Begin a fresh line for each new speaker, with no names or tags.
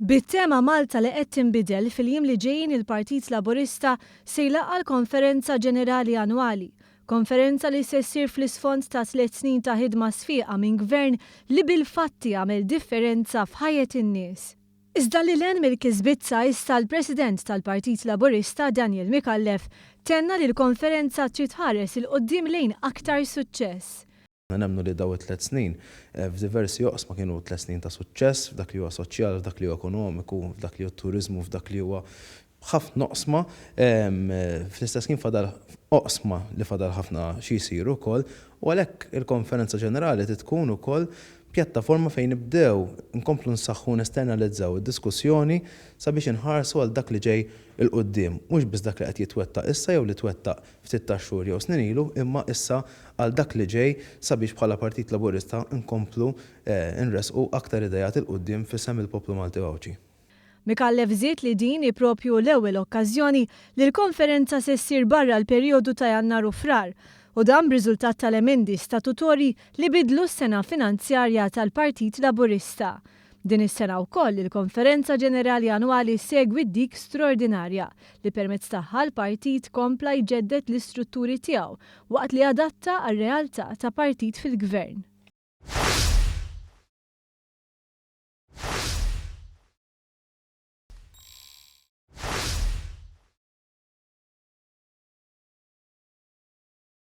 Bit-tema Malta li qed tinbidel, fil-jiem li ġejjin il-Partit Laburista se jlaqqa' l-Konferenza Ġenerali Annwali. Konferenza li se ssir fl-isfond ta' tlett snin ta' ħidma sfieqa minn Gvern li bil-fatti għamel differenza f'ħajjet in-nies. Iżda lil hinn mill-kisbiet sa issa l-President tal-Partit Laburista Daniel Micallef tenna li l-konferenza trid tħares 'il quddiem lejn aktar suċċess.
Aħna nemmnu li dawn it-tlett snin f'diversi oqsma kienu tlett snin ta' suċċess f'dak li huwa soċjali, f'dak li huwa ekonomiku, f'dak li hu turiżmu, f'dak li huwa ħafna oqsma. Fl-istess ħin fadal oqsma li fadal ħafna xi jsiru wkoll u għalhekk il-Konferenza Ġenerali trid tkun ukoll pjattaforma fejn nibdew nkomplu nsaħħu u nesternalizzaw id-diskussjoni sabiex inħarsu għal dak li ġej 'il quddiem, mhux biss dak li qed jitwettaq issa jew li twettaq ftit tax-xhur jew snin ilu imma issa għal dak li ġej sabiex bħala Partit Laburista nkomplu nressqu aktar ideat 'il quddiem f'isem il-poplu Malti u Għawdxi.
Micallef żied li din hi proprju l-ewwel okkażjoni li l-konferenza se ssir barra l-perjodu ta' Jannar u Frar, u dan b'riżultat tal-emendi statutorji li biddlu s-sena finanzjarja tal-Partit Laburista. Din is-sena wkoll il-Konferenza Ġenerali Annwali ssegwi dik straordinarja li permezz tagħha l-partit kompla jġedded l-istrutturi tiegħu waqt li adatta għar-realtà ta' partit fil-Gvern.